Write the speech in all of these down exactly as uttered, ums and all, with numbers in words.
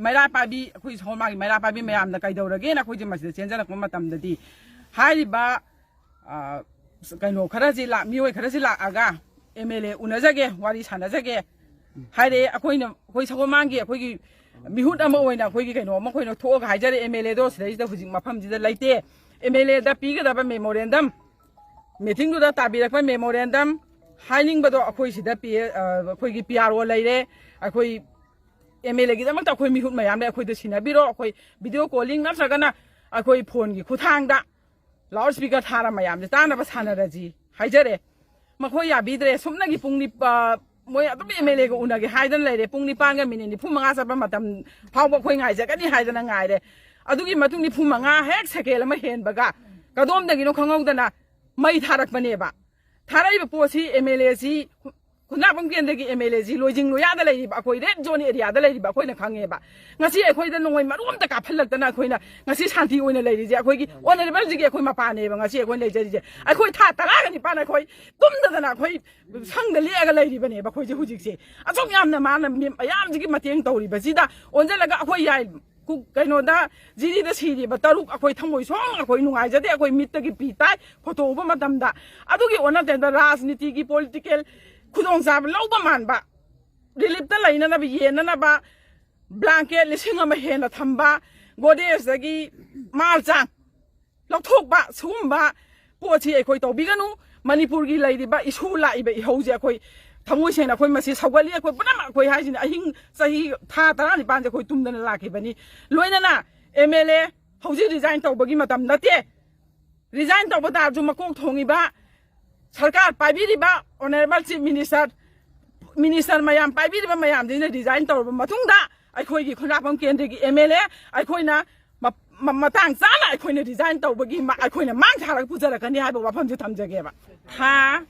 ꯃꯩꯔꯥ ꯄꯥꯏꯕꯤ, ꯑꯩꯈꯣꯏ ꯁꯒꯣꯜꯃꯥꯒꯤ ꯃꯩꯔꯥ ꯄꯥꯏꯕꯤ ꯃꯌꯥꯝꯅ ꯀꯩꯗꯧꯔꯒꯦꯅ ꯑꯩꯈꯣꯏꯁꯦ ꯃꯁꯤꯗ ꯆꯦꯟꯖꯔꯛꯄ ꯃꯇꯝꯗꯗꯤ, ꯍꯥꯏꯔꯤꯕ, ꯑ, ꯀꯩꯅꯣ ꯈꯔꯁꯤ ꯂꯥꯛ-, ꯃꯤꯑꯣꯏ ꯈꯔꯁꯤ ꯂꯥꯛꯑꯒ "ꯑꯦꯝ ꯑꯦꯜ ꯑꯦ ꯎꯅꯖꯒꯦ, ꯋꯥꯔꯤ ꯁꯥꯟꯅꯖꯒꯦ" ꯍꯥꯏꯔꯛꯑꯦ꯫ ꯑꯩꯈꯣꯏꯅ, ꯑꯩꯈꯣꯏ ꯁꯒꯣꯜꯃꯥꯡꯒꯤ ꯑꯩꯈꯣꯏꯒꯤ ꯃꯤꯍꯨꯠ ꯑꯃ ꯑꯣꯏꯅ ꯑꯩꯈꯣꯏꯒꯤ ꯀꯩꯅꯣ ꯑꯃ ꯑꯩꯈꯣꯏꯅ ꯊꯣꯛꯑꯒ ꯍꯥꯏꯖꯔꯦ, "ꯑꯦꯝ ꯑꯦꯜ ꯑꯦꯗꯣ ꯁꯤꯗꯩꯁꯤꯗ ꯍꯧꯖꯤꯛ ꯃꯐꯝꯁꯤꯗ ꯂꯩꯇꯦ, ꯑꯦꯝ ꯑꯦꯜ ꯑꯦꯗ ꯄꯤꯒꯗꯕ ꯃꯦꯃꯣꯔꯦꯟꯗꯝ, ꯃꯤꯇꯤꯡꯗꯨꯗ ꯇꯥꯕꯤꯔꯛꯄ ꯃꯦꯃꯣꯔꯦꯟꯗꯝ ꯍꯥꯏꯅꯤꯡꯕꯗꯣ ꯑꯩꯈꯣꯏ ꯁꯤꯗ ꯄꯤ-, ꯑ, ꯑꯩꯈꯣꯏꯒꯤ ꯄꯤ ꯑꯥꯔ ꯑꯣ ꯂꯩꯔꯦ, ꯑꯩꯈꯣꯏ ꯑꯦꯝ ꯑꯦꯜ ꯑꯦꯒꯤꯗꯃꯛꯇ ꯑꯩꯈꯣꯏ ꯃꯤꯍꯨꯠ ꯃꯌꯥꯝ ꯂꯩ, ꯑꯩꯈꯣꯏꯗ ꯁꯤꯟꯅꯕꯤꯔꯣ, ꯑꯩꯈꯣꯏ ꯚꯤꯗꯤꯑꯣ ꯀꯣꯂꯤꯡ ꯅꯠꯇ꯭ꯔꯒꯅ ꯑꯩꯈꯣꯏ ꯐꯣꯟꯒꯤ ꯈꯨꯠꯊꯥꯡꯗ ꯂꯥꯎꯗ ꯁ꯭ꯄꯤꯀꯔ ꯊꯥꯔ ꯃꯌꯥꯝꯁꯦ ꯇꯥꯅꯕ ꯁꯥꯟꯅꯔꯁꯤ" ꯍꯥꯏꯖꯔꯦ꯫ ꯃꯈꯣꯏ ꯌꯥꯕꯤꯗ꯭ꯔꯦ꯫ ꯁꯨꯞꯅꯒꯤ ꯄꯨꯡ ꯅꯤꯄꯥ-, ꯃꯣꯏ ꯑꯗꯨꯝ ꯑꯦꯝ ꯑꯦꯜ ꯑꯦꯒ ꯎꯅꯒꯦ ꯍꯥꯏꯗꯅ ꯂꯩꯔꯦ꯫ ꯄꯨꯡ ꯅꯤꯄꯥꯟꯒ ꯃꯤꯅꯤꯠ ꯅꯤꯐꯨ ꯃꯉꯥ ꯆꯠꯄ ꯃꯇꯝ ꯐꯥꯎꯕ ꯑꯩꯈꯣꯏ ꯉꯥꯏꯖꯒꯅꯤ ꯍꯥꯏꯗꯅ ꯉꯥꯏꯔꯦ꯫ ꯑꯗꯨꯒꯤ ꯃꯇꯨꯡ ꯅꯤꯐꯨ ꯃꯉꯥ ꯍꯦꯛ ꯁꯦꯀꯦꯟ ꯑꯃ ꯍꯦꯟꯕꯒ ꯀꯗꯣꯝꯗꯒꯤꯅꯣ ꯈꯪꯍꯧꯗꯅ ꯃꯩ ꯊꯥꯔꯛꯄꯅꯦꯕ꯫ ꯊꯥꯔꯛꯏꯕ ꯄꯣꯠꯁꯤ ꯑꯦꯝ ꯑꯦꯜ ꯑꯦꯁꯤ, ꯈꯨꯟꯗ꯭ꯔꯥꯛꯄꯝ ꯀꯦꯟꯗ꯭ꯔꯒꯤ ꯑꯦꯝ ꯑꯦꯜ ꯑꯦꯁꯤ ꯂꯣꯏꯖꯤꯡ ꯂꯣꯌꯥꯗ ꯂꯩꯔꯤꯕ, ꯑꯩꯈꯣꯏ ꯔꯦꯗ ꯖꯣꯟ ꯑꯦꯔꯤꯌꯥꯗ ꯂꯩꯔꯤꯕ ꯑꯩꯈꯣꯏꯅ ꯈꯪꯉꯦꯕ꯫ ꯉꯁꯤ ꯑꯩꯈꯣꯏꯗ ꯅꯣꯡꯃꯩ ꯃꯔꯨ ꯑꯝꯇ ꯀꯥꯞꯍꯜꯂꯛꯇꯅ ꯑꯩꯈꯣꯏꯅ ꯉꯁꯤ ꯁꯥꯟꯇꯤ ꯑꯣꯏꯅ ꯂꯩꯔꯤꯁꯦ꯫ ꯑꯩꯈꯣꯏꯒꯤ ꯑꯣꯅꯔꯦꯕꯜꯁꯤꯒꯤ ꯑꯩꯈꯣꯏ ꯃꯄꯥꯅꯦꯕ ꯉꯁꯤ ꯑꯩꯈꯣꯏꯅ ꯂꯩꯖꯔꯤꯁꯦ꯫ ꯑꯩꯈꯣꯏ ꯊꯥ ꯇꯔꯥꯒ ꯅꯤꯄꯥꯟ ꯑꯩꯈꯣꯏ ꯇꯨꯝꯗꯗꯅ ꯑꯩꯈꯣꯏ ꯁꯪꯗ ꯂꯦꯛꯑꯒ ꯂꯩꯔꯤꯕꯅꯦꯕ ꯑꯩꯈꯣꯏꯁꯦ ꯍꯧꯖꯤꯛꯁꯦ꯫ ꯑꯁꯨꯛ ꯌꯥꯝꯅ ꯃꯥꯅ ꯃꯤ-, ꯃꯌꯥꯝꯁꯤꯒꯤ ꯃꯇꯦꯡ ꯇꯧꯔꯤꯕꯁꯤꯗ ꯑꯣꯟꯁꯤꯜꯂꯒ ꯑꯩꯈꯣꯏ ꯌꯥꯏ ꯀꯨ-, ꯀꯩꯅꯣꯗ ꯖꯤꯔꯤꯗ ꯁꯤꯔꯤꯕ ꯇꯔꯨꯛ ꯑꯩꯈꯣꯏ ꯊꯃꯣꯏ ꯁꯣꯛꯅ ꯑꯩꯈꯣꯏ ꯅꯨꯡꯉꯥꯏꯖꯗꯦ꯫ ꯑꯩꯈꯣꯏ ꯃꯤꯠꯇꯒꯤ ꯄꯤ ꯇꯥꯏ ꯐꯣꯇꯣ ꯎꯕ ꯃꯇꯝꯗ꯫ ꯑꯗꯨꯒꯤ ꯑꯣꯟꯅ ꯇꯩꯅꯕ ꯔꯥꯖꯅꯤꯇꯤꯒꯤ ꯄꯣꯂꯤꯇꯤꯀꯦꯜ ꯈꯨꯗꯣꯡꯆꯥꯕ ꯂꯧꯕ ꯃꯥꯟꯕ, ꯔꯤꯂꯤꯞꯇ ꯂꯩꯅꯅꯕ ꯌꯦꯟꯅꯅꯕ ꯕ꯭ꯂꯥꯡꯀꯦꯠ ꯂꯤꯁꯤꯡ ꯑꯃ ꯍꯦꯟꯅ ꯊꯝꯕ, ꯒꯣꯗ꯭ꯔꯦꯖꯇꯒꯤ ꯃꯥꯜ ꯆꯥꯡ ꯂꯧꯊꯣꯛꯄ, ꯁꯤꯒꯨꯝꯕ ꯄꯣꯠꯁꯤ ꯑꯩꯈꯣꯏ ꯇꯧꯕꯤꯒꯅꯨ꯫ ꯃꯅꯤꯄꯨꯔꯒꯤ ꯂꯩꯔꯤꯕ ꯏꯁꯨ ꯂꯥꯛꯏꯕ ꯏꯍꯧꯁꯦ ꯑꯩꯈꯣꯏ ꯊꯃꯣꯏ ꯁꯦꯡꯅ ꯑꯩꯈꯣꯏ ꯃꯁꯤ ꯁꯧꯒꯠꯂꯤ꯫ ꯑꯩꯈꯣꯏ ꯄꯨꯝꯅꯃꯛ ꯑꯩꯈꯣꯏ ꯍꯥꯏꯁꯤꯅꯤ, ꯑꯍꯤꯡ ꯆꯍꯤ ꯊꯥ ꯇꯔꯥꯅꯤꯄꯥꯟꯁꯦ ꯑꯩꯈꯣꯏ ꯇꯨꯝꯗꯅ ꯂꯥꯛꯈꯤꯕꯅꯤ꯫ ꯂꯣꯏꯅꯅ ꯑꯦꯝ ꯑꯦꯜ ꯑꯦ ꯍꯧꯖꯤꯛ ꯔꯤꯖꯥꯏꯟ ꯇꯧꯕꯒꯤ ꯃꯇꯝ ꯅꯠꯇꯦ꯫ ꯔꯤꯖꯥꯏꯟ ꯇꯧꯕ ꯇꯥꯔꯁꯨ ꯃꯀꯣꯛ ꯊꯣꯡꯉꯤꯕ ꯁꯔꯀꯥꯔ ꯄꯥꯏꯕꯤꯔꯤꯕ ꯑꯣꯅꯔꯦꯕꯜ ꯆꯤꯐ ꯃꯤꯅꯤꯁꯇꯔ, ꯃꯤꯅꯤꯁꯇꯔ ꯃꯌꯥꯝ ꯄꯥꯏꯕꯤꯔꯤꯕ ꯃꯌꯥꯝꯁꯤꯅ ꯔꯤꯖꯥꯏꯟ ꯇꯧꯔꯕ ꯃꯇꯨꯡꯗ ꯑꯩꯈꯣꯏꯒꯤ ꯈꯨꯟꯗ꯭ꯔꯥꯛꯄꯝ ꯀꯦꯟꯗ꯭ꯔꯒꯤ ꯑꯦꯝ ꯑꯦꯜ ꯑꯦ ꯑꯩꯈꯣꯏꯅ ꯃ-, ꯃ-, ꯃꯇꯥꯡ ꯆꯥꯅ ꯑꯩꯈꯣꯏꯅ ꯔꯤꯖꯥꯏꯟ ꯇꯧꯕꯒꯤ ꯃ-, ꯑꯩꯈꯣꯏꯅ ꯃꯥꯡ ꯊꯥꯔꯒ ꯄꯨꯖꯔꯛꯀꯅꯤ ꯍꯥꯏꯕ ꯋꯥꯐꯝꯁꯦ ꯊꯝꯖꯒꯦꯕ꯫ ꯊꯥ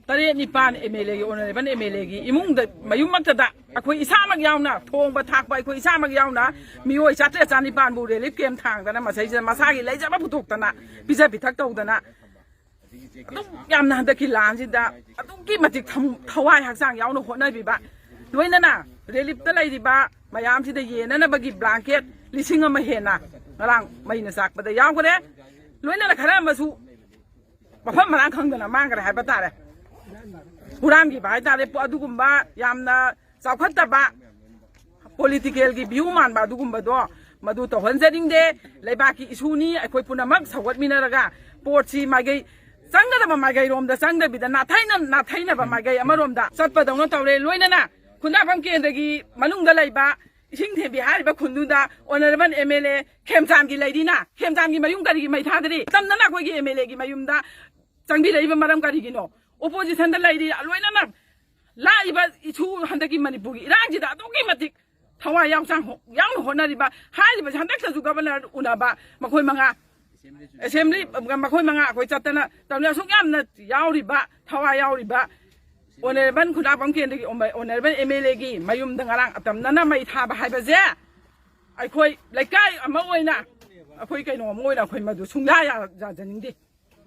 ꯇꯔꯦꯠ ꯅꯤꯄꯥꯟ ꯑꯦꯝ ꯑꯦꯜ ꯑꯦꯒꯤ, ꯑꯣꯅꯔꯦꯕꯜ ꯑꯦꯝ ꯑꯦꯜ ꯑꯦꯒꯤ ꯏꯃꯨꯡꯗ, ꯃꯌꯨꯝꯃꯛꯇꯗ ꯑꯩꯈꯣꯏ ꯏꯁꯥꯃꯛ ꯌꯥꯎꯅ, ꯊꯣꯡꯕ ꯊꯥꯛꯄ ꯑꯩꯈꯣꯏ ꯏꯁꯥꯃꯛ ꯌꯥꯎꯅ ꯃꯤꯑꯣꯏ ꯆꯥꯇ꯭ꯔꯦꯠ ꯆꯥꯅꯤꯄꯥꯟꯕꯨ ꯔꯤꯂꯤꯐ ꯀꯦꯝ ꯊꯥꯡꯗꯅ ꯃꯁꯩꯁꯤꯗ ꯃꯁꯥꯒꯤ ꯂꯩꯖꯕ ꯄꯨꯊꯣꯛꯇꯅ ꯄꯤꯖ ꯄꯤꯊꯛ ꯇꯧꯗꯅ ꯑꯗꯨꯛ ꯌꯥꯝꯅ ꯍꯟꯗꯛꯀꯤ ꯂꯥꯟꯁꯤꯗ ꯑꯗꯨꯛꯀꯤ ꯃꯇꯤꯛ ꯊꯝ-, ꯊꯋꯥꯏ ꯍꯛꯆꯥꯡ ꯌꯥꯎꯅ ꯍꯣꯠꯅꯕꯤꯕ, ꯂꯣꯏꯅꯅ ꯔꯤꯂꯤꯞꯇ ꯂꯩꯔꯤꯕ ꯃꯌꯥꯝꯁꯤꯗ ꯌꯦꯟꯅꯅꯕꯒꯤ ꯕ꯭ꯂꯥꯡꯀꯦꯠ ꯂꯤꯁꯤꯡ ꯑꯃ ꯍꯦꯟꯅ ꯉꯔꯥꯡ ꯃꯩꯅ ꯆꯥꯛꯄꯗ ꯌꯥꯎꯈ꯭ꯔꯦ꯫ ꯂꯣꯏꯅꯅ ꯈꯔ ꯑꯃꯁꯨ ꯃꯐꯝ ꯃꯔꯥꯡ ꯈꯪꯗꯅ ꯃꯥꯡꯈ꯭ꯔꯦ ꯍꯥꯏꯕ ꯇꯥꯔꯦ꯫ ꯍꯨꯔꯥꯟꯈꯤꯕ ꯍꯥꯏꯇꯥꯔꯦ꯫ ꯄꯣ-, ꯑꯗꯨꯒꯨꯝꯕ ꯌꯥꯝꯅ ꯆꯥꯎꯈꯠꯇꯕ, ꯄꯣꯂꯤꯇꯤꯀꯦꯜꯒꯤ ꯚ꯭ꯌꯨ ꯃꯥꯟꯕ ꯑꯗꯨꯒꯨꯝꯕꯗꯣ ꯃꯗꯨ ꯇꯧꯍꯟꯖꯅꯤꯡꯗꯦ꯫ ꯂꯩꯕꯥꯛꯀꯤ ꯏꯁꯨꯅꯤ, ꯑꯩꯈꯣꯏ ꯄꯨꯝꯅꯃꯛ ꯁꯧꯒꯠꯃꯤꯟꯅꯔꯒ ꯄꯣꯠꯁꯤ ꯃꯥꯏꯀꯩ ꯆꯪꯒꯗꯕ ꯃꯥꯏꯀꯩꯔꯣꯝꯗ ꯆꯪꯗꯕꯤꯗ ꯅꯥꯊꯩꯅ-, ꯅꯥꯊꯩꯅꯕ ꯃꯥꯏꯀꯩ ꯑꯃꯔꯣꯝꯗ ꯆꯠꯄꯗꯧꯅ ꯇꯧꯔꯦ꯫ ꯂꯣꯏꯅꯅ ꯈꯨꯟꯗꯥꯐꯝ ꯀꯦꯟꯗ꯭ꯔꯒꯤ ꯃꯅꯨꯡꯗ ꯂꯩꯕ ꯏꯁꯤꯡ ꯊꯦꯝꯕꯤ ꯍꯥꯏꯔꯤꯕ ꯈꯨꯟꯗꯨꯗ ꯑꯣꯅꯔꯦꯕꯜ ꯑꯦꯝ ꯑꯦꯜ ꯑꯦ ꯈꯦꯝꯆꯥꯟꯒꯤ ꯂꯩꯔꯤꯅ, ꯈꯦꯝꯆꯥꯟꯒꯤ ꯃꯌꯨꯝ ꯀꯔꯤꯒꯤ ꯃꯩ ꯊꯥꯗ꯭ꯔꯤ? ꯇꯝꯅꯅ ꯑꯩꯈꯣꯏꯒꯤ ꯑꯦꯝ ꯑꯦꯜ ꯑꯦꯒꯤ ꯃꯌꯨꯝꯗ ꯆꯪꯕꯤꯔꯛꯏꯕ ꯃꯔꯝ ꯀꯔꯤꯒꯤꯅꯣ? ꯑꯣꯄꯣꯖꯤꯁꯟꯗ ꯂꯩꯔꯤ, ꯂꯣꯏꯅꯅ ꯂꯥꯛꯏꯕ ꯏꯁꯨ ꯍꯟꯗꯛꯀꯤ ꯃꯅꯤꯄꯨꯔꯒꯤ ꯏꯔꯥꯡꯁꯤꯗ ꯑꯗꯨꯛꯀꯤ ꯃꯇꯤꯛ ꯊꯋꯥꯏ ꯌꯥꯎꯁꯥꯡ ꯍꯣ-, ꯌꯥꯎꯅ ꯍꯣꯠꯅꯔꯤꯕ ꯍꯥꯏꯔꯤꯕꯁꯤ ꯍꯟꯗꯛꯇꯁꯨ ꯒꯕꯔꯅꯔ ꯎꯅꯕ ꯃꯈꯣꯏ ꯃꯉꯥ, ꯑꯦꯁꯦꯝꯕ꯭ꯂꯤ ꯃꯈꯣꯏ ꯃꯉꯥ ꯑꯩꯈꯣꯏ ꯆꯠꯇꯅ ꯇꯧꯅꯤ꯫ ꯑꯁꯨꯛ ꯌꯥꯝꯅ ꯌꯥꯎꯔꯤꯕ, ꯊꯋꯥꯏ ꯌꯥꯎꯔꯤꯕ ꯑꯣꯅꯔꯦꯕꯜ ꯈꯨꯟꯗꯥꯐꯝ ꯀꯦꯟꯗ꯭ꯔꯒꯤ ꯑꯣꯅꯔꯦꯕꯜ ꯑꯦꯝ ꯑꯦꯜ ꯑꯦꯒꯤ ꯃꯌꯨꯝꯗ ꯉꯔꯥꯡ ꯑꯇꯝꯅꯅ ꯃꯩ ꯊꯥꯕ ꯍꯥꯏꯕꯁꯦ ꯑꯩꯈꯣꯏ ꯂꯩꯀꯥꯏ ꯑꯃ ꯑꯣꯏꯅ, ꯑꯩꯈꯣꯏ ꯀꯩꯅꯣ ꯑꯃ ꯑꯣꯏꯅ ꯑꯩꯈꯣꯏ ꯃꯗꯨ ꯁꯨꯡꯌꯥ ꯌꯥ-, ꯌꯥꯖꯅꯤꯡꯗꯦ꯫